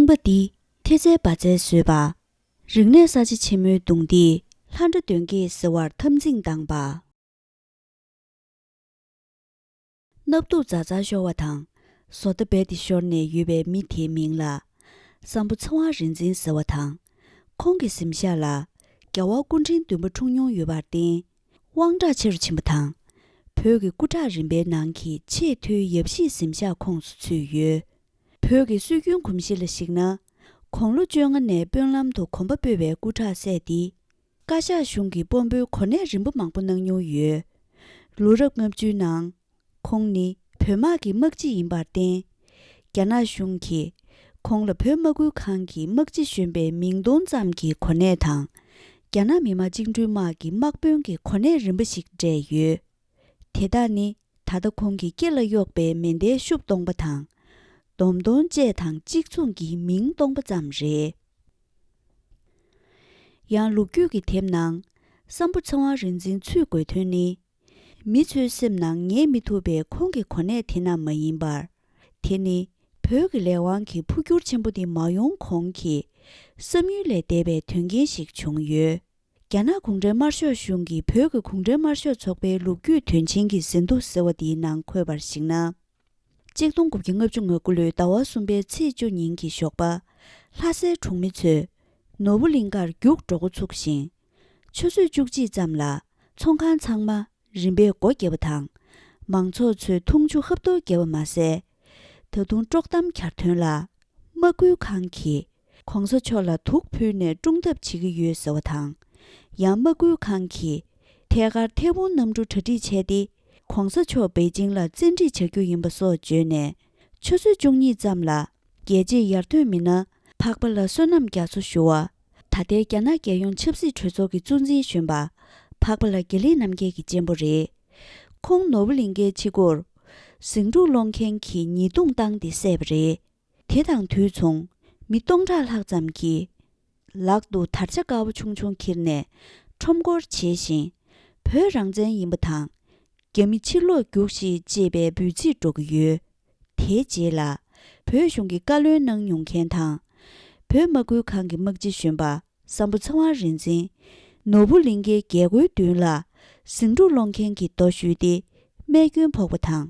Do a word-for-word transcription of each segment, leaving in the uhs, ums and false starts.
པ་འདི་ཐེ་ཚལ་བ་ཚལ་བཟོས་པ། རིག་གནས་གསར་བརྗེ་ཆེན་མོའི་གདུང་འདིས་ལྷ་འདྲེ་གདོན་བགེགས་ཟེར་བར་འཐབ་འཛིང་བཏང་པ། སྣབས་དུག་ཛ་ཛར་ཤོར་བ་དང་། བཟོ་ལྟ་རྦད་དེ་ཤོར་ནས་ཡོད་པའི་མི་དེའི་མིང་ལ། སམ་བྷོ་ཚེ་དབང་རིག་འཛིན་ཟེར་བ་དང་། ཁོང་གི་གཟིམ་ཤག་ལ། རྒྱལ་བ་སྐུ་ཕྲེང་བདུན་པ་འཁྲུངས་མྱོང་ཡོད་པར་བརྟེན། དབང་གྲགས་ཆེ་རུ་ཕྱིན་པ་དང་། བོད་ཀྱི་སྐུ་དྲག་རིམ་པའི་ནང་གི་ཆེས་མཐོའི་ཡབ་གཞིས་གཟིམ་ཤག་ཁོངས་སུ་ཚུད་ཡོད། བོད་ཀྱི་སྲོལ་རྒྱུན་གོམས་གཤིས་ལ་གཞིགས་ན། དགུང་ལོ་བཅོ་ལྔ་ནས་དཔོན་ལམ་དུ་གོམ་པ་སྤོས་པའི་སྐུ་དྲག་སྲས་འདིས། བཀའ་ཤག་གཞུང་གི་དཔོན་པོའི་གོ་གནས་རིམ་པ་མང་པོ་གནང་མྱོང་ཡོད། ལོ་རབས་ལྔ་བཅུའི་ནང་། ཁོང་ནི་བོད་དམག་གི་དམག་སྤྱི་ཡིན་པར་བརྟེན། རྒྱ་ནག་གཞུང་གིས་ཁོང་ལ་བོད་དམག་ཁུལ་ཁང་གི་དམག་སྤྱི་གཞོན་པའི་མིང་གཏོང་ཙམ་གྱི་གོ་གནས་དང་། རྒྱ་ནག་མི་དམངས་བཅིངས་འགྲོལ་དམག་གི་དམག་དཔོན་གྱི་གོ་གནས་རིམ་པ་ཞིག་སྤྲད་ཡོད། དེ་དག་ནི་ད་ལྟ་ཁོང་གི་སྐེ་ལ་གཡོགས་པའི་མེ་མདའི་ཤུབས་སྟོང་པ་དང་། འདོམ་སྟོང་བཅས་དང་གཅིག་མཚུངས་ཀྱི་མིང་སྟོང་པ་ཙམ་རེད། ཡང་ལོ་རྒྱུས་ཀྱི་དེབ་ནང་། སམ་བྷོ་ཚེ་དབང་རིག་འཛིན་ཚུད་དགོས་དོན་ནི། མི་ཚོའི་སེམས་ནང་ངེས་མི་ཐུབ་པའི་ཁོང་གི་གོ་གནས་དེ་རྣམས་མ་ཡིན་པར། དེ་ནི་བོད་ཀྱི་ལས་དབང་གི་འཕོ་འགྱུར་ཆེན་པོ་འདི་མ་ཡོང་གོང་གི་བསམ་ཡུལ་ལས་འདས་པའི་དོན་རྐྱེན་ཞིག་བྱུང་ཡོད། རྒྱ་ནག་གུང་ཁྲན་དམར་ཤོག་གཞུང་གིས་བོད་ཀྱི་གུང་ཁྲན་དམར་ཤོག་ཚོགས་པའི་ལོ་རྒྱུས་དོན་ཆེན་གྱི་ཟིན་ཐོ་ཟེར་བ་འདིའི་ནང་འཁོད་པར་གཞིགས་ན། གཅིག་སྟོང་དགུ་བརྒྱ་ལྔ་བཅུ་ང་དགུ་ལོའི་ཟླ་བ་གསུམ་པའི་ཚེས་བཅུ་ཉིན་གྱི་ཞོགས་པ། ལྷ་སའི་གྲོང་མི་ཚོས་ནོར་བུ་གླིང་ཀར་རྒྱུགས་འགྲོ་འགོ་ཚུགས་ཤིང་། ཆུ་ཚོད་བཅུ་གཅིག་ཙམ་ལ་ཚོང་ཁང་ཚང་མ་རིམ་པས་སྒོ་བརྒྱབ་པ་དང་། མང་ཚོགས་ཚོས་འཐུང་ཆུ་ཧབ་ཐོབ་བརྒྱབ་པ་མ་ཟད། ད་དུང་དཀྲོག་གཏམ་གྱར་དོན་ལ། དམག་ཁུལ་ཁང་གིས་གོང་ས་མཆོག་ལ་དུག་ཕུལ་ནས་སྲུང་ཐབས་བྱེད་ཀྱི་ཡོད་ཟེར་བ་དང་། ཡང་དམག་ཁུལ་ཁང་གིས་ཐད་ཀར་མཐེ་བོང་གནམ་གྲུ་གྲ་སྒྲིག་བྱས་ཏེ། གོང་ས་མཆོག་པེ་ཅིང་ལ་བཙན་ཁྲིད་བྱ་རྒྱུ་ཡིན་པ་སོགས་བརྗོད་ནས། ཆུ་ཚོད་བཅུ་གཉིས་ཙམ་ལ་རྒྱལ་གཅེས་ཡར་ཐོན་མི་སྣ་འཕགས་པ་ལྷ་བསོད་ནམས་རྒྱ་མཚོ་ཞུ་བ། ད་ལྟའི་རྒྱ་ནག་རྒྱལ་ཡོངས་ཆབ་སྲིད་གྲོས་ཚོགས་ཀྱི་གཙོ་འཛིན་གཞོན་པ་འཕགས་པ་ལྷ་དགེ་ལེགས་རྣམ་རྒྱལ་གྱི་གཅེན་པོ་རེད། ཁོང་ནོར་བུ་གླིང་ཀའི་ཕྱི་སྒོར་ཟིང་འཁྲུག་སློང་མཁན་གྱི་ཉེས་རྡུང་བཏང་སྟེ་བསད་པ་རེད། དེ་དང་དུས་མཚུངས་མི་སྟོང་ཕྲག་ལྷག་ཙམ་གྱིས་ལག་ཏུ་དར་ཆ་དཀར་པོ་ཆུང་ཆུང་འཁྱེར་ནས་ཁྲོམ་སྐོར་བྱེད་བཞིན། བོད་རང་བཙན་ཡིན་པ་དང་། རྒྱ་མི་ཕྱིར་ལོག་རྒྱུགས་ཤིག་ཅེས་པའི་འབོད་ཚིག་སྒྲོག་གི་ཡོད། དེའི་རྗེས་ལ། བོད་གཞུང་གི་བཀའ་བློན་གནང་མྱོང་མཁན་དང་། བོད་དམག་ཁུལ་ཁང་གི་དམག་སྤྱི་གཞོན་པ་སམ་བྷོ་ཚེ་དབང་རིག་འཛིན། ནོར་བུ་གླིང་ཀའི་རྒྱལ་སྒོའི་མདུན་ལ་ཟིང་འཁྲུག་སློང་མཁན་གྱི་མདོ་ཞུས་ཏེ། རྨས་སྐྱོན་ཕོག་པ་དང་།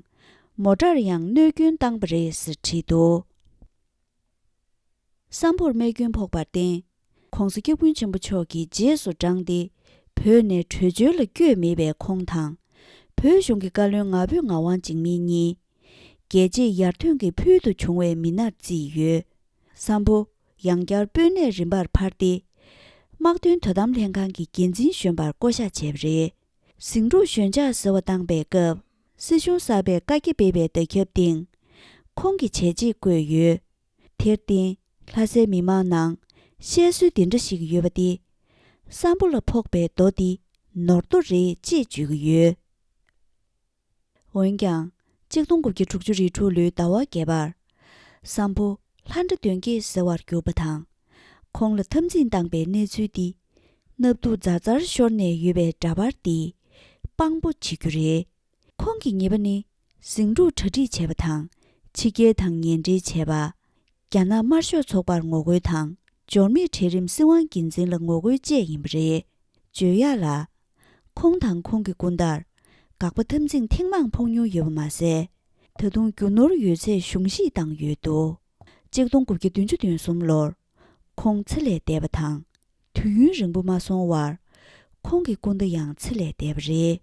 མོ་ཊར་ཡང་གནོད་སྐྱོན་བཏང་པ་རེད་ཟེར་བྲིས་འདུག་སམ་བྷོར་རྨས་སྐྱོན་ཕོག་པར་བརྟེན། ྋགོང་ས་ྋསྐྱབས་མགོན་ཆེན་པོ་མཆོག་གིས་རྗེས་སུ་འབྲངས་ཏེ། བོད་ནས་བྲོས་བྱོལ་ལ་བསྐྱོད་མེད་པའི་ཁོང་དང་། བོད་གཞུང་གི་བཀའ་བློན་ང་ཕོད་ངག་དབང་འཇིགས་མེད་གཉིས། རྒྱལ་གཅེས་ཡར་ཐོན་གྱི་ཕུལ་དུ་བྱུང་བའི་མི་སྣར་བརྩིས་ཡོད། སམ་བྷོ་ཡང་བསྐྱར་དཔོན་གནས་རིམ་པར་འཕར་ཏེ། དམག་དོན་དོ་དམ་ལྷན་ཁང་གི་འགན་འཛིན་གཞོན་པར་བསྐོ་གཞག་བྱས་པ་རེད། ཟིང་འཁྲུག་ཞོད་འཇགས་ཟེར་བ་བཏང་པའི་སྐབས། སྲིད་གཞུང་གསར་པས་བཀའ་རྒྱ་སྤེལ་བའི་མདའ་ཁྱབ་སྟེང་། ཁོང་གི་བྱས་རྗེས་བཀོད་ཡོད། དེར་བརྟེན། ལྷ་སའི་མི་མང་ནང་བཤད་སྲོལ་འདི་འདྲ་ཞིག་ཡོད་པ་སྟེ། སམ་བྷོ་ལ་ཕོག་པའི་རྡོ་འདི་ནོར་རྡོ་རེད་ཅེས་བརྗོད་ཀྱི་ཡོད། འོན་ཀྱང་། གཅིག་སྟོང་དགུ་བརྒྱ་དྲུག་ཅུ་རེ་དྲུག་ལོའི་ཟླ་བ་བརྒྱད་པར། སམ་བྷོ་ལྷ་འདྲེ་གདོན་བགེགས་ཟེར་བར་གྱུར་པ་དང་། ཁོང་ལ་འཐབ་འཛིང་བཏང་པའི་གནས་ཚུལ་འདི། སྣབས་དུག་ཛ་ཛར་ཤོར་ནས་ཡོད་པའི་འདྲ་པར་འདིས་དཔང་པོ་བྱེད་རྒྱུ་རེད། ཁོང་གི་ཉེས་པ་ནི། ཟིང་འཁྲུག་གྲ་སྒྲིག་བྱས་པ་དང་། ཕྱི་རྒྱལ་དང་ངན་འབྲེལ་བྱས་པ། རྒྱ་ནག་དམར་ཤོག་ཚོགས་པར་ངོ་རྒོལ་དང་། འབྱོར་མེད་གྲལ་རིམ་སྲིད་དབང་སྒེར་འཛིན་ལ་ངོ་རྒོལ་བཅས་ཡིན་པ་རེད། བརྗོད་ཡག་ལ། ཁོང་དང་ཁོང་གི་སྐུ་ཟླར། དགག་པ་འཐབ་འཛིང་ཐེངས་མང་ཕོག་མྱོང་ཡོད་པ་མ་ཟད། ད་དུང་རྒྱུ་ནོར་ཡོད་ཚད་གཞུང་བཞེས་བཏང་ཡོད་འདུག་གཅིག་སྟོང་དགུ་བརྒྱ་བདུན་ཅུ་དོན་གསུམ་ལོར། ཁོང་ཚེ་ལས་འདས་པ་དང་། དུས་ཡུན་རིང་པོ་མ་སོང་བར། ཁོང་གི་སྐུ་ཟླ་ཡང་ཚེ་ལས་འདས་པ་རེད།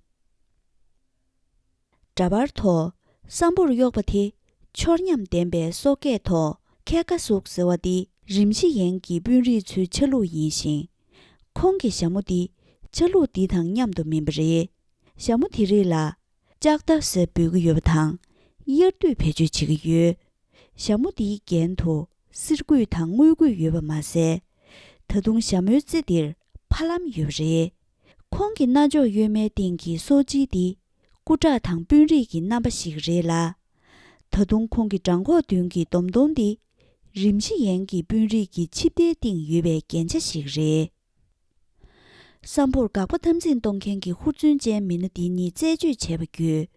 འདྲ་པར་ཐོག་སམ་བྷོར་གཡོག་པ་དེ། ཆོར་ཉམས་ལྡན་པའི་སོག་སྐད་ཐོག་ཁེ་ཀ་སུག་ཟེར་བ་འདི། རིམ་བཞི་ཡན་གྱི་དཔོན་རིགས་ཚོའི་ཆ་ལུགས་ཡིན་ཞིང་། ཁོང་གི་ཞྭ་མོ་འདི་ཆ་ལུགས་འདི་དང་མཉམ་དུ་མིན་པ་རེད། ཞྭ་མོ་དེ་རིགས་ལ་ལྕགས་རྟ་ཟེར་འབོད་ཀྱི་ཡོད་པ་དང་། དབྱར་དུས་བེད་སྤྱོད་བྱེད་ཀྱི་ཡོད། ཞྭ་མོ་འདིའི་རྒྱན་དུ་གསེར་སྐུད་དང་དངུལ་སྐུད་ཡོད་པ་མ་ཟད། ད་དུང་ཞྭ་མོའི་རྩེ་འདིར་ཕ་ལམ་ཡོད་པ་རེད། ཁོང་གི་རྣ་མཆོག་གཡོན་མའི་སྟེང་གི་སོ་ལྕི་འདི། སྐུ་དྲག་དང་དཔོན་རིགས་ཀྱི་རྣམ་པ་ཞིག་རེད་ལ། ད་དུང་ཁོང་གི་བྲང་ཁོག་མདུན་གྱི་འདོམ་སྟོང་འདི། རིམ་བཞི་ཡན་གྱི་དཔོན་རིགས་ཀྱི་ཆིབས་རྟའི་སྟེང་ཡོད་པའི་རྒྱན་ཆ་ཞིག་རེད། སམ་བྷོར་དགག་པ་འཐབ་འཛིང་གཏོང་མཁན་གྱི་ཧུར་བརྩོན་ཅན་མི་སྣ་འདི་ཉིད་རྩད་གཅོད་བྱས་པ་བརྒྱུད་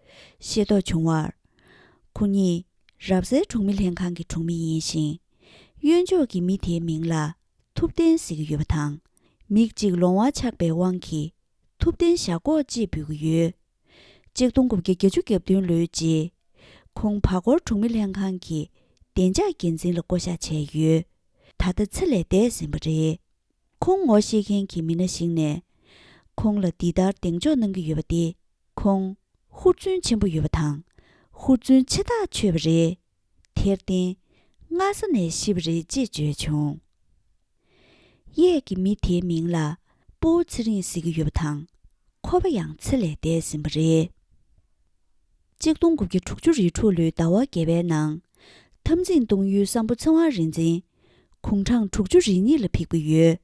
ཤེས་རྟོགས་བྱུང་བར། ཁོ་གཉིས་རབ་གསལ་གྲོང་མི་ལྷན་ཁང་གི་གྲོང་མི་ཡིན་ཞིང་། གཡོན་ཕྱོགས་ཀྱི་མི་དེའི་མིང་ལ་ཐུབ་བསྟན་ཟེར་གྱི་ཡོད་པ་དང་། མིག་གཅིག་ལོང་བ་ཆགས་པའི་དབང་གིས་ཐུབ་བསྟན་ཞྭ་སྒོག་ཅེས་འབོད་ཀྱི་ཡོད། ཆིག་སྟོང་དགུ་བརྒྱ་བརྒྱད་ཅུ་གྱ་བདུན་ལོའི་རྗེས། ཁོང་བར་སྐོར་གྲོང་མི་ལྷན་ཁང་གི་བདེ་འཇགས་འགན་འཛིན་ལ་བསྐོ་གཞག་བྱས་ཡོད། ད་ལྟ་ཚེ་ལས་འདས་ཟིན་པ་རེད། ཁོང་ངོ་ཤེས་མཁན་གྱི་མི་སྣ་ཞིག་ནས། ཁོང་ལ་འདི་ལྟར་གདེང་འཇོག་གནང་གི་ཡོད་པ་སྟེ། ཁོང་ཧུར་བརྩོན་ཆེན་པོ་ཡོད་པ་དང་། ཧུར་བརྩོན་ཆེ་ཐག་ཆོད་པ་རེད། དེར་བརྟེན། སྔ་ས་ནས་ཤི་བ་རེད་ཅེས་བརྗོད་བྱུང་། གཡས་ཀྱི་མི་དེའི་མིང་ལ་སྤོ་བོ་ཚེ་རིང་ཟེར་གྱི་ཡོད་པ་དང་། ཁོ་པ་ཡང་ཚེ་ལས་འདས་ཟིན་པ་རེད། ཆིག་སྟོང་དགུ་བརྒྱ་དྲུག་ཅུ་རེ་དྲུག་ལོའི་ཟླ་བ་བརྒྱད་པའི་ནང་། འཐབ་འཛིང་གཏོང་ཡུལ་སམ་བྷོ་ཚེ་དབང་རིག་འཛིན་དགུང་གྲངས་དྲུག་ཅུ་རེ་གཉིས་ལ་ཕེབས་ཀྱི་ཡོད།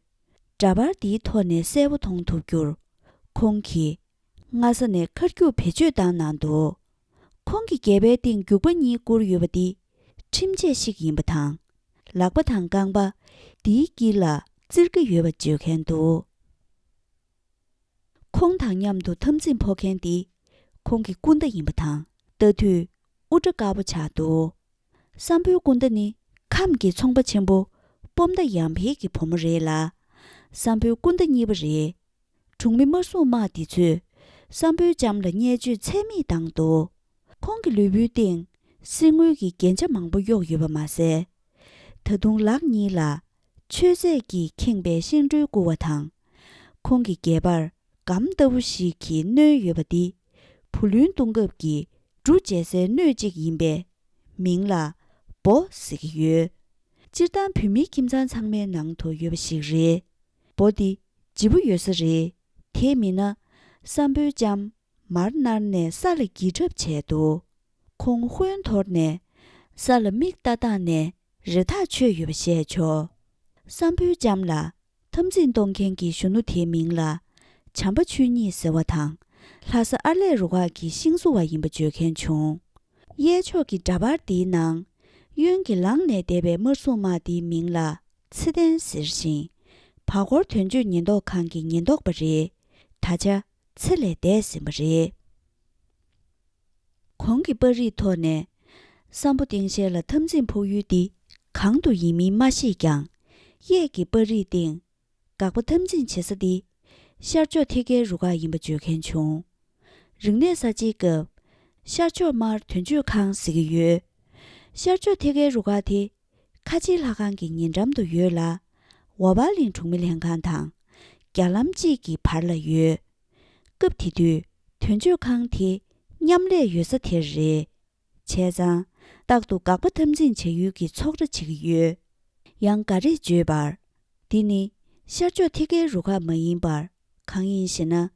འདྲ་པར་འདིའི་ཐོག་ནས་གསལ་པོ་མཐོང་ཐུབ་རྒྱུར། ཁོང་གིས་སྔ་ས་ནས་ཁ་རྒྱུག་བེད་སྤྱོད་བཏང་གནང་འདུག་ཁོང་གི་སྒལ་པའི་སྟེང་རྒྱུག་པ་གཉིས་བསྐུར་ཡོད་པ་འདི་ཁྲིམས་ཆད་ཞིག་ཡིན་པ་དང་། ལག་པ་དང་རྐང་པ་འདིའི་དཀྱིལ་ལ་བཙིར་གྱི་ཡོད་པ་བརྗོད་མཁན་འདུག་ཁོང་དང་མཉམ་དུ་འཐབ་འཛིང་ཕོག་མཁན་དེ་ཁོང་གི་སྐུ་ཟླ་ཡིན་པ་དང་། ལྟ་དུས་དབུ་སྐྲ་དཀར་པོ་ཆགས་འདུག་སམ་བྷོའི་སྐུ་ཟླ་ནི་ཁམས་ཀྱི་ཚོང་པ་ཆེན་པོ་སྤོམ་མདའ་ཡར་འཕེལ་གྱི་བུ་མོ་རེད་ལ། སམ་བྷོའི་སྐུ་ཟླ་གཉིས་པ་རེད། གྲོང་མི་དམར་སྲུང་དམག་འདི་ཚོས་སམ་བྷོའི་ལྕམ་ལ་བརྙས་བཅོས་ཚད་མེད་བཏང་འདུག་ཁོང་གི་ལུས་པོའི་སྟེང་གསེར་དངུལ་གྱི་རྒྱན་ཆ་མང་པོ་གཡོགས་ཡོད་པ་མ་ཟད། ད་དུང་ལག་གཉིས་ལ་མཆོད་རྫས་ཀྱིས་ཁེངས་པའི་ཤིང་སྦྲུལ་བསྐུར་བ་དང་། ཁོང་གི་སྒལ་པར་སྒམ་ལྟ་བུ་ཞིག་གིས་གནོན་ཡོད་པ་འདི་བུ་ལོན་གཏོང་སྐབས་ཀྱི་འབྲུ་འཇལ་སའི་སྣོད་ཅིག་ཡིན་པས། མིང་ལ་བོ་ཟེར་གྱི་ཡོད། སྤྱིར་བཏང་བོད་མིའི་ཁྱིམ་ཚང་ཚང་མའི་ནང་དུ་ཡོད་པ་ཞིག་རེད། བོ་འདི་ལྗིད་པོ་ཡོད་ས་རེད། དེ་མིན་ན་སམ་བྷོའི་ལྕམ་མར་མནར་ནས་ས་ལ་འགྱིལ་གྲབས་བྱས་འདུག་ཁོང་ཧོན་འཐོར་ནས་ས་ལ་མིག་ལྟ་སྟངས་ནས་རེ་ཐག་ཆོད་ཡོད་པ་བཤད་ཆོག་སམ་བྷོའི་ལྕམ་ལ་འཐབ་འཛིང་གཏོང་མཁན་གྱི་གཞོན་ནུ་དེའི་མིང་ལ་བྱམས་པ་ཆོས་ཉིད་ཟེར་བ་དང་། ལྷ་ས་ཨར་ལས་རུ་ཁག་གི་ཤིང་བཟོ་བ་ཡིན་པ་བརྗོད་མཁན་བྱུང་། གཡས་ཕྱོགས་ཀྱི་འདྲ་པར་འདིའི་ནང་། གཡོན་གྱི་ལངས་ནས་བསྡད་པའི་དམར་སྲུང་དམག་འདིའི་མིང་ལ་ཚེ་བརྟན་ཟེར་ཞིང་། བར་སྐོར་དོན་གཅོད་ཉེན་རྟོག་ཁང་གི་ཉེན་རྟོག་པ་རེད། ད་ཆ་ཚེ་ལས་འདས་ཟིན་པ་རེད། གོང་གི་པར་རིས་ཐོག་ནས། སམ་བྷོ་སྟེང་ཤེལ་ལ་འཐབ་འཛིང་ཕོག་ཡུལ་འདི་གང་དུ་ཡིན་མིན་མ་ཤེས་ཀྱང་། གཡས་ཀྱི་པར་རིས་སྟེང་། དགག་པ་འཐབ་འཛིང་བྱེད་ས་འདི། ཤར་ཕྱོགས་ཐེ་གའི་རུ་ཁག་ཡིན་པ་བརྗོད་མཁན་བྱུང་། རིག་གནས་གསར་བརྗེའི་སྐབས། ཤར་ཕྱོགས་དམར་དོན་གཅོད་ཁང་ཟེར་གྱི་ཡོད། ཤར་ཕྱོགས་ཐེ་གའི་རུ་ཁག་དེ། ཁ་ཆེའི་ལྷ་ཁང་གི་ཉེ་འགྲམ་དུ་ཡོད་ལ། ཝ་པ་གླིང་གྲོང་མི་ལྷན་ཁང་དང་། རྒྱ་ལམ་གཅིག་གི་བར་ལ་ཡོད། སྐབས་དེ་དུས། དོན་གཅོད་ཁང་དེ། མཉམ་ལས་ཡོད་ས་དེར་རེད། བྱས་ཙང་། རྟག་ཏུ་དགག་པ་འཐབ་འཛིང་བྱ་ཡུལ་གྱི་ཚོགས་ར་བྱེད་ཀྱི་ཡོད། ཡང་འགའ་རེས་བརྗོད་པར། འདི་ནི་ཤར་ཕྱོགས་ཐེ་གའི་རུ་ཁག་མ་ཡིན་པར། གང་ཡིན་ཞེ་ན།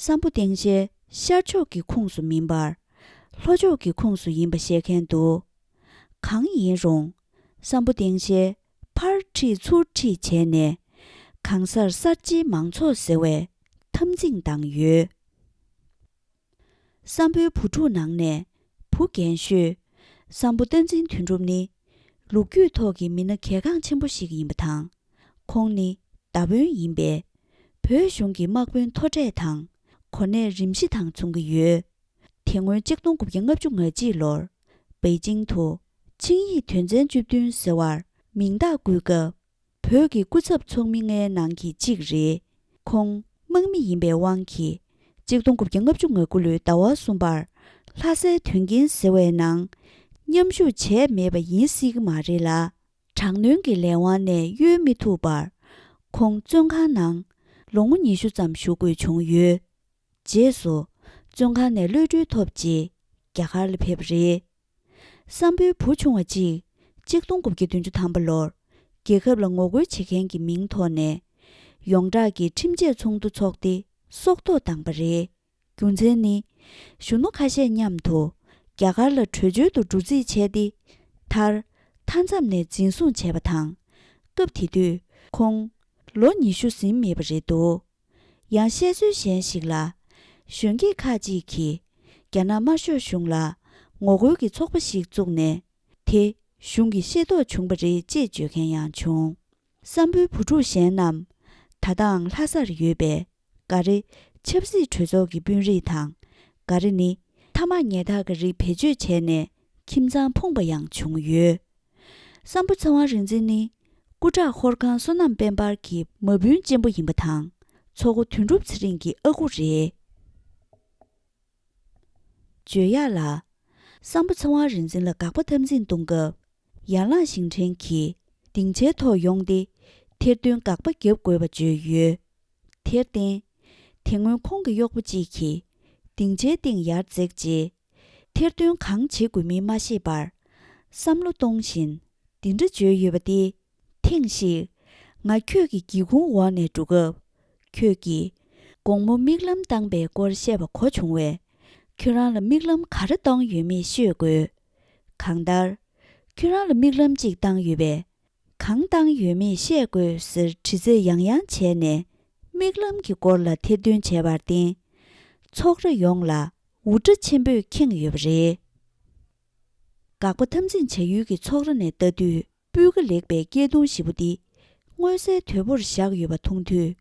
སམ་བྷོ་སྟེང་ཤེལ་ཤར་ཕྱོགས་ཀྱི་ཁོངས་སུ་མིན་པར། ལྷོ་ཕྱོགས་ཀྱི་ཁོངས་སུ་ཡིན་པ་བཤད་མཁན་འདུག་གང་ཡིན་རུང་། སམ་བྷོ་སྟེང་ཤེལ་ཕར་ཁྲིད་ཚུར་ཁྲིད་བྱས་ནས། གང་སར་གསར་བརྗེའི་མང་ཚོགས་ཟེར་བས་འཐབ་འཛིང་བཏང་ཡོད། སམ་བྷོའི་བུ་ཕྲུག་ནང་ནས་བུ་རྒན་ཤོས། སམ་བྷོ་བསྟན་འཛིན་དོན་གྲུབ་ནི། ལོ་རྒྱུས་ཐོག་གི་མི་སྣ་གལ་འགངས་ཆེན་པོ་ཞིག་ཡིན་པ་དང་། ཁོང་ནི་མདའ་དཔོན་ཡིན་པས། བོད་གཞུང་གི་དམག་དཔོན་མཐོ་གྲས་དང་། གོ་གནས་རིམ་བཞི་དང་མཚུངས་ཀྱི་ཡོད། དེ་སྔོན་གཅིག་སྟོང་དགུ་བརྒྱ་ལྔ་བཅུ་ང་གཅིག་ལོར། པེ་ཅིང་དུ། ཆིངས་ཡིག་དོན་ཚན་བཅུ་བདུན་ཟེར་བར་མིང་རྟགས་བཀོད་སྐབས། བོད་ཀྱི་སྐུ་ཚབ་ཚོགས་མི་ལྔའི་ནང་གི་གཅིག་རེད། ཁོང་དམག་མི་ཡིན་པའི་དབང་གིས། གཅིག་སྟོང་དགུ་བརྒྱ་ལྔ་བཅུ་ང་དགུ་ལོའི་ཟླ་བ་གསུམ་པར། ལྷ་སའི་དོན་རྐྱེན་ཟེར་བའི་ནང་། མཉམ་ཞུགས་བྱས་མེད་པ་ཡིན་སྲིད་ཀྱི་མ་རེད་ལ། དྲག་གནོན་གྱི་ལས་དབང་ནས་གཡོལ་མི་ཐུབ་པར། ཁོང་བཙོན་ཁང་ནང་ལོ་ངོ་ཉི་ཤུ་ཙམ་བཞུགས་དགོས་བྱུང་ཡོད། རྗེས་སུ། བཙོན་ཁང་ནས་གློད་གྲོལ་ཐོབ་རྗེས། རྒྱ་གར་ལ་ཕེབས་པ་རེད། སམ་བྷོའི་བུ་ཆུང་བ་གཅིག་གཅིག་སྟོང་དགུ་བརྒྱ་བདུན་ཅུ་ཐམ་པ་ལོར། རྒྱལ་ཁབ་ལ་ངོ་རྒོལ་བྱེད་མཁན་གྱི་མིང་ཐོག་ནས། ཡོངས་གྲགས་ཀྱི་ཁྲིམས་ཆད་ཚོགས་འདུ་འཚོགས་ཏེ། སྲོག་ཐོག་བཏང་པ་རེད། རྒྱུ་མཚན་ནི། གཞོན་ནུ་ཁ་ཤས་མཉམ་དུ། རྒྱ་གར་ལ་བྲོས་བྱོལ་དུ་འགྲོ་རྩིས་བྱས་ཏེ། མཐར། མཐའ་མཚམས་ནས་འཛིན་བཟུང་བྱས་པ་དང་། སྐབས་དེ་དུས། ཁོང་། ལོ་ཉི་ཤུ་ཟིན་མེད་པ་རེད་འདུག་ཡང་བཤད་སྲོལ་གཞན་ཞིག་ལ། གཞོན་སྐྱེས་ཁག་ཅིག་གིས་རྒྱ་ནག་དམར་ཤོག་གཞུང་ལ་ངོ་རྒོལ་གྱི་ཚོགས་པ་ཞིག་བཙུགས་ནས། དེ་གཞུང་གིས་ཤེས་རྟོགས་བྱུང་བ་རེད་ཅེས་བརྗོད་མཁན་ཡང་བྱུང་། སམ་བྷོའི་བུ་ཕྲུག་གཞན་རྣམས་ད་ལྟའང་ལྷ་སར་ཡོད་པས། འགའ་རེ་ཆབ་སྲིད་གྲོས་ཚོགས་ཀྱི་དཔོན་རིགས་དང་། འགའ་རེ་ནི་ཐ་མག་ཉལ་ཐག་གི་རིགས་བེད་སྤྱོད་བྱས་ནས་ཁྱིམ་ཚང་ཕུང་བ་ཡང་བྱུང་ཡོད། སམ་བྷོ་ཚེ་དབང་རིག་འཛིན་ནི་སྐུ་དྲག་ཧོར་ཁང་བསོད་ནམས་དཔལ་འབར་གྱི་མ་བུན་གཅེན་པོ་ཡིན་པ་དང་། མཚོ་སྒོ་དོན་གྲུབ་ཚེ་རིང་གི་ཨ་ཁུ་རེད། བརྗོད་ཡག་ལ། སམ་བྷོ་ཚེ་དབང་རིག་འཛིན་ལ་དགག་པ་འཐབ་འཛིང་གཏོང་སྐབས། ཡན་ལག་ཞིང་བྲན་གྱིས་སྡིངས་ཆའི་ཐོག་ཡོང་སྟེ། ཐེར་འདོན་དགག་པ་བརྒྱབ་དགོས་པ་བརྗོད་ཡོད། དེར་བརྟེན། དེ་སྔོན་ཁོང་གི་གཡོག་པོ་གཅིག་གིས་སྡིངས་ཆའི་སྟེང་ཡར་འཛེགས་རྗེས། ཐེར་འདོན་གང་བྱེད་དགོས་མིན་མ་ཤེས་པར། བསམ་བློ་གཏོང་བཞིན་འདི་འདྲ་བརྗོད་ཡོད་པ་སྟེ། ཐེངས་ཤིག་ང་ཁྱོད་ཀྱི་སྒེའུ་ཁུང་འོག་ནས་འགྲོ་སྐབས། ཁྱོད་ཀྱིས་དགོང་མོ་མིག་ལམ་བཏང་པའི་སྐོར་བཤད་པ་གོ་བྱུང་བས། ཁྱོད་རང་ལ་མིག་ལམ་ག་རེ་བཏང་ཡོད་མེད་ཤོད་དགོས། གང་ལྟར། ཁྱོད་རང་ལ་མིག་ལམ་གཅིག་བཏང་ཡོད་པས། གང་བཏང་ཡོད་མེད་བཤད་དགོས་ཟེར་དྲི་རྩད་ཡང་ཡང་བྱས་ནས། མིག་ལམ་གྱི་སྐོར་ལ་ཐེར་འདོན་བྱས་པར་བརྟེན། ཚོགས་ར་ཡོངས་ལ་འུར་སྒྲ་ཆེན་པོས་ཁེངས་ཡོད་པ་རེད། དགག་པ་འཐབ་འཛིང་བྱ་ཡུལ་གྱི་ཚོགས་ར་ནས་ལྟ་དུས། སྤུས་ཀ་ལེགས་པའི་སྐྱིལ་ཀྲུང་བཞི་པོ་འདི། མངོན་གསལ་དོད་པོར་བཞག་ཡོད་པ་མཐོང་དུས།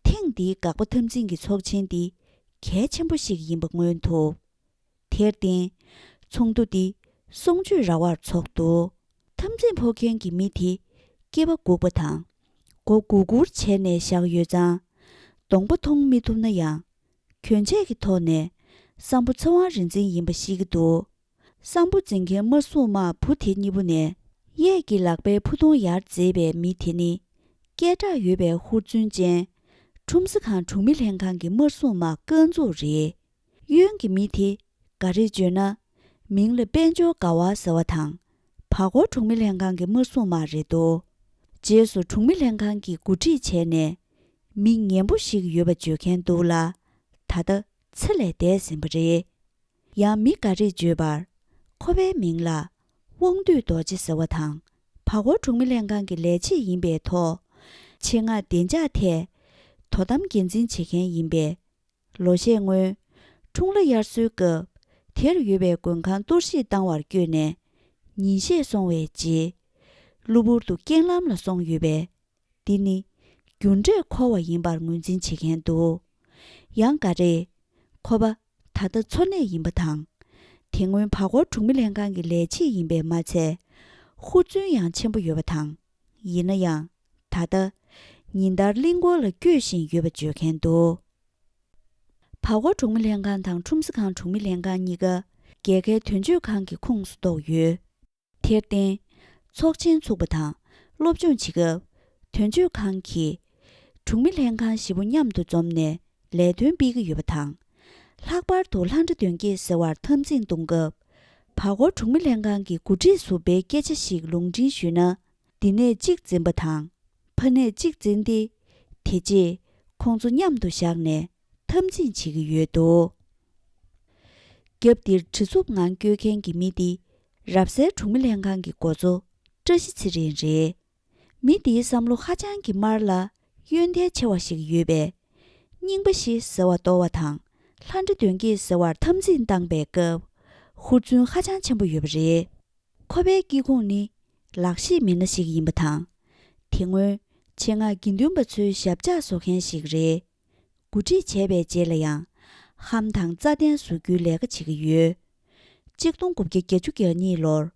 ཐེངས་འདིའི་དགག་པ་འཐབ་འཛིང་གི་ཚོགས་ཆེན་འདི། གལ་ཆེན་པོ་ཞིག་ཡིན་པ་མངོན་ཐུབ། དེར་བརྟེན། ཚོགས་འདུ་འདི་གསུང་ཆོས་ར་བར་ཚོགས་འདུག་འཐབ་འཛིང་ཕོག་མཁན་གྱི་མི་དེ་སྐྱེས་པ་སྒུག་པ་དང་། མགོ་སྒུར་སྒུར་བྱས་ནས་བཞག་ཡོད་ཙང་། གདོང་པ་མཐོང་མི་ཐུབ་ན་ཡང་། གྱོན་ཆས་ཀྱི་ཐོག་ནས་སམ་བྷོ་ཚེ་དབང་རིག་འཛིན་ཡིན་པ་ཤེས་ཀྱི་འདུག་སམ་བྷོ་འཛིན་མཁན་དམར་སྲུང་དམག་བུ་དེ་གཉིས་པོ་ནས་གཡས་ཀྱི་ལག་པའི་ཕུ་ཐུང་ཡར་མཛེས་པའི་མི་དེ་ནི། སྐད་གྲགས་ཡོད་པའི་ཧུར་བརྩོན་ཅན། ཁྲོམ་གཟིགས་ཁང་གྲོང་མི་ལྷན་ཁང་གི་དམར་སྲུང་དམག་རྐང་འཛུགས་རེད། གཡོན་གྱི་མི་དེ་ག་རེ་བརྗོད་ན། མིང་ལ་དཔལ་འབྱོར་དགའ་བ་ཟེར་བ་དང་། བར་སྐོར་གྲོང་མི་ལྷན་ཁང་གི་དམར་སྲུང་དམག་རེད་འདུག་རྗེས་སུ་གྲོང་མི་ལྷན་ཁང་གིས་འགོ་ཁྲིད་བྱས་ནས། མི་ངན་པོ་ཞིག་ཡོད་པ་བརྗོད་མཁན་འདུག་ལ། ད་ལྟ་ཚེ་ལས་འདས་ཟིན་པ་རེད། ཡང་མི་འགའ་རེས་བརྗོད་པར། ཁོ་པའི་མིང་ལ་དབང་འདུས་རྡོ་རྗེ་ཟེར་བ་དང་། བར་སྐོར་གྲོང་མི་ལྷན་ཁང་གི་ལས་བྱེད་ཡིན་པའི་ཐོག་ཆེད་མངགས་བདེ་འཇགས་ཐད་དོ་དམ་འགན་འཛིན་བྱེད་མཁན་ཡིན་པས། ལོ་ཤས་སྔོན། འཁྲུངས་ལྷ་དབྱར་གསོལ་སྐབས། དེར་ཡོད་པའི་མགོན་ཁང་གཏོར་བཤིག་བཏང་བར་བསྐྱོད་ནས། ཉིན་ཤས་སོང་བའི་རྗེས། གློ་བུར་དུ་རྐྱེན་ལམ་ལ་སོང་ཡོད་པས། འདི་ནི་རྒྱུ་འབྲས་འཁོར་བ་ཡིན་པར་ངོས་འཛིན་བྱེད་མཁན་འདུག་ཡང་འགའ་རེས། ཁོ་པ་ད་ལྟ་འཚོ་གནས་ཡིན་པ་དང་། དེ་སྔོན་བར་སྐོར་གྲོང་མི་ལྷན་ཁང་གི་ལས་བྱེད་ཡིན་པས་མ་ཚད། ཧུར་བརྩོན་ཡང་ཆེན་པོ་ཡོད་པ་དང་། ཡིན་ན་ཡང་། ད་ལྟ། ཉིན་ལྟར་གླིང་སྐོར་ལ་སྐྱོད་བཞིན་ཡོད་པ་བརྗོད་མཁན་འདུག་བར་སྐོར་གྲོང་མི་ལྷན་ཁང་དང་ཁྲོམ་གཟིགས་ཁང་གྲོང་མི་ལྷན་ཁང་གཉིས་ཀ་རྒྱལ་ཁའི་དོན་གཅོད་ཁང་གི་ཁོངས་སུ་གཏོགས་ཡོད། དེར་བརྟེན། ཚོགས་ཆེན་ཚུགས་པ་དང་སློབ་སྦྱོང་བྱེད་སྐབས། དོན་གཅོད་ཁང་གིས་གྲོང་མི་ལྷན་ཁང་བཞི་པོ་མཉམ་དུ་འཛོམས་ནས་ལས་དོན་སྤེལ་གྱི་ཡོད་པ་དང་། ལྷག་པར་དུ་ལྷ་འདྲེ་གདོན་བགེགས་ཟེར་བར་འཐབ་འཛིང་གཏོང་སྐབས། བར་སྐོར་གྲོང་མི་ལྷན་ཁང་གི་འགོ་ཁྲིད་ཟུར་པའི་སྐད་ཆ་ཞིག་ལུང་འདྲེན་ཞུས་ན། འདི་ནས་གཅིག་འཛིན་པ་དང་། ཕ་ནས་གཅིག་འཛིན་ཏེ། དེ་རྗེས་ཁོང་ཚོ་མཉམ་དུ་བཞག་ནས་འཐབ་འཛིང་བྱེད་ཀྱི་ཡོད་འདུག་རྒྱབ་འདིར་གྲི་འཚུབ་ངང་སྐྱོད་མཁན་གྱི་མི་འདི། རབ་གསལ་གྲོང་མི་ལྷན་ཁང་གི་འགོ་གཙོ་བཀྲ་ཤིས་ཚེ་རིང་རེད། མི་འདིའི་བསམ་བློ་ཧ་ཅང་གི་དམར་ལ་ཡོན་ཏན་ཆེ་བ་ཞིག་ཡོད་པས། རྙིང་པ་བཞི་ཟེར་བ་གཏོར་བ་དང་། ལྷ་འདྲེ་གདོན་བགེགས་ཟེར་བར་འཐབ་འཛིང་བཏང་པའི་སྐབས། ཧུར་བརྩོན་ཧ་ཅང་ཆེན་པོ་ཡོད་པ་རེད། ཁོ་པའི་དཀྱིལ་ཁུངས་ནི་ལག་ཤེས་མི་སྣ་ཞིག་ཡིན་པ་དང་། དེ་སྔོན་ཆེད་མངགས་དགེ་འདུན་པ་ཚོའི་ཞབས་ཆགས་བཟོ་མཁན་ཞིག་རེད། འགོ་ཁྲིད་བྱས་པའི་རྗེས་ལ་ཡང་། ཧམ་དང་རྩ་བརྟན་བཟོ་རྒྱུའི་ལས་ཀ་བྱེད་ཀྱི་ཡོད། གཅིག་སྟོང་དགུ་བརྒྱ་བརྒྱད་ཅུ་གྱ་གཉིས་ལོར།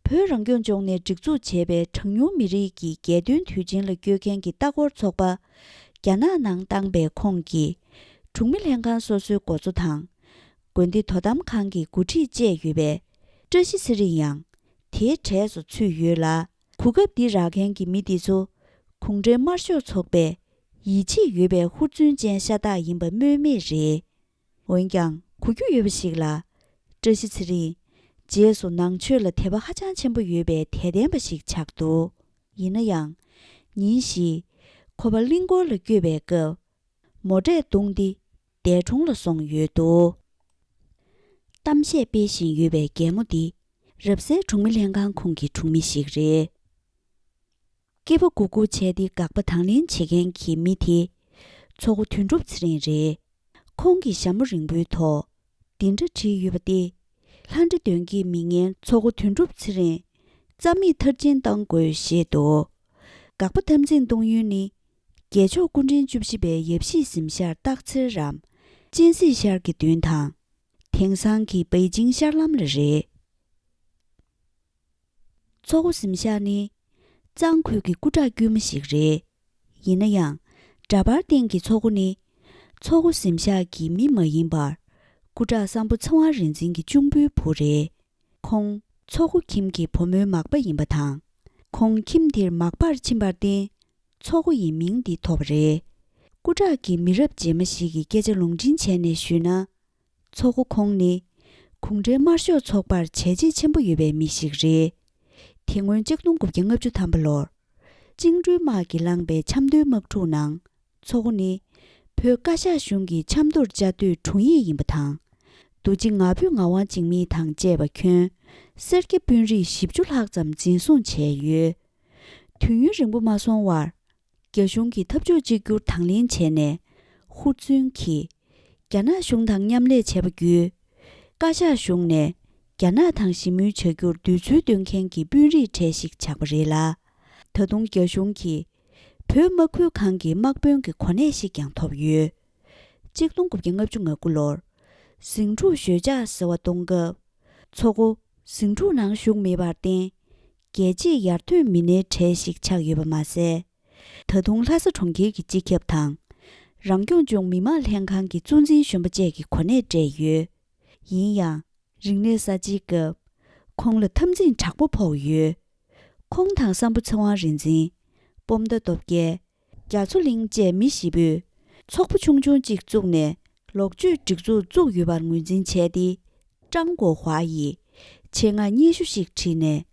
བོད་རང་སྐྱོང་ལྗོངས་ནས་སྒྲིག་འཛུགས་བྱས་པའི་གྲངས་ཉུང་མི་རིགས་ཀྱི་རྒྱལ་དོན་དུས་ཆེན་ལ་སྐྱོད་མཁན་གྱི་ལྟ་སྐོར་ཚོགས་པ། རྒྱ་ནག་ནང་བཏང་པའི་ཁོངས་ཀྱི། གྲོང་མི་ལྷན་ཁང་སོ་སོའི་འགོ་གཙོ་དང་། དགོན་སྡེ་དོ་དམ་ཁང་གི་འགོ་ཁྲིད་བཅས་ཡོད་པའི། བཀྲ་ཤིས་ཚེ་རིང་ཡང་། དེའི་གྲས་སུ་ཚུད་ཡོད་ལ། གོ་སྐབས་འདི་རག་མཁན་གྱི་མི་འདི་ཚོ། གུང་ཁྲན་དམར་ཤོག་ཚོགས་པའི། ཡིད་ཆེས་ཡོད་པའི་ཧུར་བརྩོན་ཅན་ཤ་སྟག་ཡིན་པ་སྨོས་མེད་རེད། འོན་ཀྱང་། གོ་རྒྱུ་ཡོད་པ་ཞིག་ལ། བཀྲ་ཤིས་ཚེ་རིང་། རྗེས་སུ་ནང་ཆོས་ལ་དད་པ་ཧ་ཅང་ཆེན་པོ་ཡོད་པའི་དད་ལྡན་པ་ཞིག་ཆགས་འདུག་ཡིན་ན་ཡང་། ཉིན་ཞིག་ཁོ་པ་གླིང་སྐོར་ལ་བསྐྱོད་པའི་སྐབས། མོ་ཊས་བརྡུངས་ཏེ། འདས་གྲོངས་ལ་སོང་ཡོད་འདུག་གཏམ་བཤད་སྤེལ་བཞིན་ཡོད་པའི་རྒན་མོ་འདི། རབ་གསལ་གྲོང་མི་ལྷན་ཁང་ཁོངས་ཀྱི་གྲོང་མི་ཞིག་རེད། སྐེད་པ་སྒུར་སྒུར་བྱས་ཏེ་དགག་པ་དང་ལེན་བྱེད་མཁན་གྱི་མི་དེ། མཚོ་སྒོ་དོན་གྲུབ་ཚེ་རིང་རེད། ཁོང་གིས་ཞྭ་མོ་རིང་པོའི་ཐོག་འདི་འདྲ་བྲིས་ཡོད་པ་སྟེ། ལྷ་འདྲེ་གདོན་བགེགས་མི་ངན་མཚོ་སྒོ་དོན་གྲུབ་ཚེ་རིང་། རྩ་མེད་མཐར་ཕྱིན་གཏང་དགོས་ཞེས་འདུག་དགག་པ་འཐབ་འཛིང་གཏོང་ཡུལ་ནི། རྒྱལ་མཆོག་སྐུ་ཕྲེང་བཅུ་བཞི་པའི་ཡབ་གཞིས་གཟིམ་ཤག་སྟག་འཚེར་རམ། སྤྱན་གཟིགས་ཤར་གྱི་མདུན་དང་། དེང་སང་གི་པེ་ཅིང་ཤར་ལམ་ལ་རེད། མཚོ་སྒོ་གཟིམ་ཤག་ནི་གཙང་ཁུལ་གྱི་སྐུ་དྲག་དཀྱུས་མ་ཞིག་རེད། ཡིན་ན་ཡང་། འདྲ་པར་སྟེང་གི་མཚོ་སྒོ་ནི་མཚོ་སྒོ་གཟིམ་ཤག་གི་མི་མ་ཡིན་པར། སྐུ་དྲག་སམ་བྷོ་ཚེ་དབང་རིག་འཛིན་གྱི་གཅུང་པོའི་བུ་རེད། ཁོང་མཚོ་སྒོ་ཁྱིམ་གྱི་བུ་མོའི་མག་པ་ཡིན་པ་དང་། ཁོང་ཁྱིམ་དེར་མག་པར་ཕྱིན་པར་བརྟེན། མཚོ་སྒོ་ཡི་མིང་འདི་ཐོབ་པ་རེད། སྐུ་དྲག་གི་མི་རབས་རྗེས་མ་ཞིག་གིས་སྐད་ཆ་ལུང་འདྲེན་བྱས་ནས་ཞུས་ན། མཚོ་སྒོ་ཁོང་ནི་གུང་ཁྲན་དམར་ཤོག་ཚོགས་པར་བྱས་རྗེས་ཆེན་པོ་ཡོད་པའི་མི་ཞིག་རེད། དེ་སྔོན་གཅིག་སྟོང་དགུ་བརྒྱ་ལྔ་བཅུ་ཐམ་པ་ལོར། བཅིངས་འགྲོལ་དམག་གིས་བསླངས་པའི་ཆབ་མདོའི་དམག་འཁྲུག་ནང་། མཚོ་སྒོ་ནི་བོད་བཀའ་ཤག་གཞུང་གི་ཆབ་མདོར་བཅའ་སྡོད་དྲུང་ཡིག་ཡིན་པ་དང་། རྡོ་རྗེ་ང་ཕོད་ངག་དབང་འཇིགས་མེད་དང་བཅས་པ་ཁྱོན་སེར་སྐྱ་དཔོན་རིགས་བཞི་བཅུ་ལྷག་ཙམ་འཛིན་བཟུང་བྱས་ཡོད། དུས་ཡུན་རིང་པོ་མ་སོང་བར། རྒྱ་གཞུང་གིས་འཐབ་ཕྱོགས་གཅིག་གྱུར་དང་ལེན་བྱས་ནས། ཧུར་བརྩོན་གྱིས་རྒྱ་ནག་གཞུང་དང་མཉམ་ལས་བྱས་པ་བརྒྱུད། བཀའ་ཤག་གཞུང་ནས་རྒྱ་ནག་དང་ཞི་མོལ་བྱ་རྒྱུར་འདོད་ཚུལ་འདོན་མཁན་གྱི་དཔོན་རིགས་གྲས་ཤིག་ཆགས་པ་རེད་ལ། ད་དུང་རྒྱ་གཞུང་གིས་བོད་དམག་ཁུལ་ཁང་གི་དམག་དཔོན་གྱི་གོ་གནས་ཤིག་ཀྱང་ཐོབ་ཡོད། གཅིག་སྟོང་དགུ་བརྒྱ་ལྔ་བཅུ་ང་དགུ་ལོར། ཟིང་འཁྲུག་ཞོད་འཇགས་ཟེར་བ་གཏོང་སྐབས། མཚོ་སྒོ་ཟིང་འཁྲུག་ནང་ཞུགས་མེད་པར་བརྟེན། རྒྱལ་གཅེས་ཡར་ཐོན་མི་སྣའི་གྲས་ཤིག་ཆགས་ཡོད་པ་མ་ཟད། ད་དུང་ལྷ་ས་གྲོང་ཁྱེར་གྱི་སྤྱི་ཁྱབ་དང་། རང་སྐྱོང་ལྗོངས་མི་དམངས་ལྷན་ཁང་གི་གཙོ་འཛིན་གཞོན་པ་བཅས་ཀྱི་གོ་གནས་སྤྲད་ཡོད། ཡིན་ཡང་། རིག་གནས་གསར་བརྗེའི་སྐབས། ཁོང་ལ་འཐབ་འཛིང་དྲག་པོ་ཕོག་ཡོད། ཁོང་དང་སམ་བྷོ་ཚེ་དབང་རིག་འཛིན། སྤོམ་མདའ་སྟོབས་རྒྱལ། རྒྱ་མཚོ་གླིང་བཅས་མི་བཞི་པོས་ཚོགས་པ་ཆུང་ཆུང་གཅིག་བཙུགས་ནས་ལོག་སྤྱོད་སྒྲིག་འཛུགས་བཙུགས་ཡོད་པར་ངོས་འཛིན་བྱས་ཏེ། ཀྲང་གོ་ཧྭ་ཡིས་ཆེད་མངགས་སྙན་ཞུ་ཞིག་བྲིས་ནས།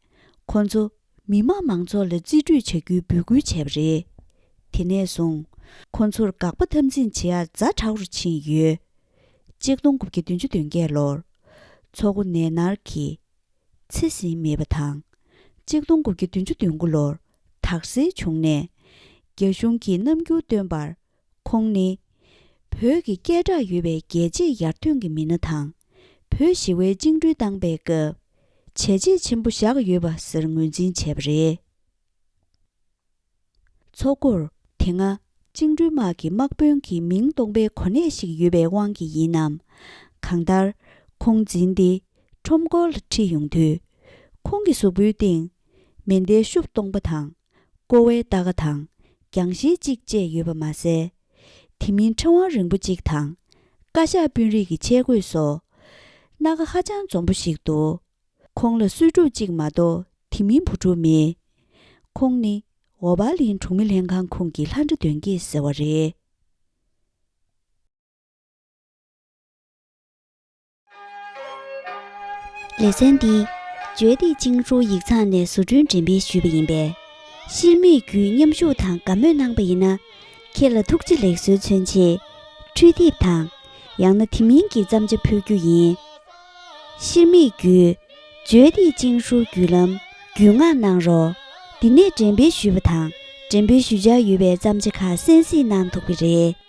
ཁོ་ཚོ་མི་དམངས་མང་ཚོགས་ལ་རྩིས་སྤྲོད་བྱ་རྒྱུའི་འབོད་སྐུལ་བྱས་པ་རེད། དེ་ནས་བཟུང་ཁོ་ཚོར་དགག་པ་འཐབ་འཛིང་བྱེད་ཡག་ཛ་དྲག་རུ་ཕྱིན་ཡོད། གཅིག་སྟོང་དགུ་བརྒྱ་བདུན་ཅུ་དོན་བརྒྱད་ལོར། མཚོ་སྒོ་ནད་མནར་གྱིས་ཚེ་ཟིན་མེད་པ་དང་། གཅིག་སྟོང་དགུ་བརྒྱ་བདུན་ཅུ་དོན་དགུ་ལོར་དྭགས་གསལ་བྱུང་ནས། རྒྱ་གཞུང་གིས་རྣམ་འགྱུར་སྟོན་པར། ཁོང་ནི་བོད་ཀྱི་སྐད་གྲགས་ཡོད་པའི་རྒྱལ་གཅེས་ཡར་ཐོན་གྱི་མི་སྣ་དང་། བོད་ཞི་བའི་བཅིངས་འགྲོལ་བཏང་པའི་སྐབས། བྱས་རྗེས་ཆེན་པོ་བཞག་ཡོད་པ་ཟེར་ངོས་འཛིན་བྱས་པ་རེད། མཚོ་སྒོར་དེ་སྔ་བཅིངས་འགྲོལ་དམག་གི་དམག་དཔོན་གྱི་མིང་སྟོང་པའི་གོ་གནས་ཤིག་ཡོད་པའི་དབང་གིས་ཡིན་ནམ། གང་ལྟར་ཁོང་འཛིན་ཏེ་ཁྲོམ་སྐོར་ལ་ཁྲིད་ཡོང་དུས། ཁོང་གི་གཟུགས་པོའི་སྟེང་མེ་མདའི་ཤུབས་སྟོང་པ་དང་། ཀོ་བའི་རྟ་ཁ་དང་རྒྱང་ཤེལ་གཅིག་བཅས་ཡོད་པ་མ་ཟད། དེ་མིན་ཕྲེང་བ་རིང་པོ་གཅིག་དང་། བཀའ་ཤག་དཔོན་རིགས་ཀྱི་ཆས་གོས་སོགས། སྣ་ཁ་ཧ་ཅང་འཛོམས་པོ་ཞིག་འདུག་ཁོང་ལ་གསོས་ཕྲུག་གཅིག་མ་གཏོགས་དེ་མིན་བུ་ཕྲུག་མེད། ཁོང་ནི་ཝོ་པ་ལིན་གྲོང་མི་ལྷན་ཁང་ཁོངས་ཀྱི་ལྷ་འདྲེ་གདོན་བགེགས་ཟེར་བ་རེད། ལེ་ཚན་འདི་བརྗོད་བདེ་ཅིང་ཧྲུའུ་ཡིག་ཚང་ནས་བཟོ་སྐྲུན་འགྲེམས་སྤེལ་ཞུས་པ་ཡིན་པས། ཤེར་མིག་བརྒྱུད་མཉམ་ཞུགས་དང་དགའ་མོས་གནང་པ་ཡིན་ན། ཁྱེད་ལ་ཐུགས་རྗེ་ལེགས་གསོལ་མཚོན་ཆེད། འཕྲུལ་དེབ་དང་། ཡང་ན་དེ་མིན་གྱི་བརྩམས་བྱ་ཕུལ་རྒྱུ་ཡིན། ཤེར་མིག་བརྒྱུད། བརྗོད་བདེ་ཅིང་ཧྲུའུ་བརྒྱུད་ལམ་བརྒྱུད་མངགས་གནང་རོགས། འདི་ནས་འགྲེམས་སྤེལ་ཞུས་པ་དང་འགྲེམས་སྤེལ་ཞུ་འཆར་ཡོད་པའི་བརྩམས་བྱ་ཁག་གསན་གཟིགས་གནང་ཐུབ་ཀྱི་རེད།